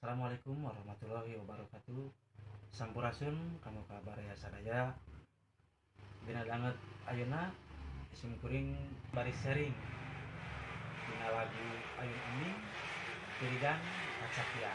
Assalamualaikum warahmatullahi wabarakatuh. Sampurasun kanggo ka baraya sadaya. Dina danget ayeuna sim kuring bari sharing dina lagu Ayun Aming Tirigan Kacapian.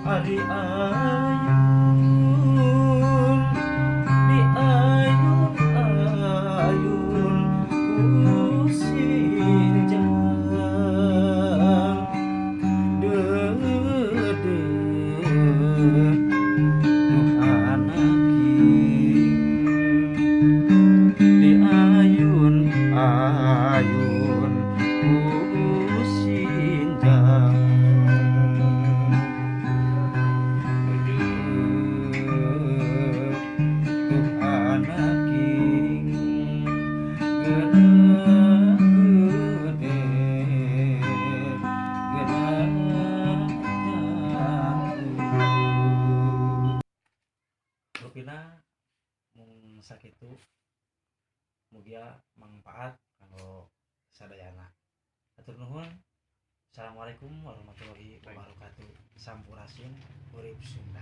Ari ayun di ayun ayun ku sinjang dede nu anaking di ayun ayun ku sinjang. Rupina mung sakitu, mugia mangpaat kanggo sadayana. Hatur nuhun. Assalamualaikum warahmatullahi wabarakatuh. Sampurasun, urip Sunda.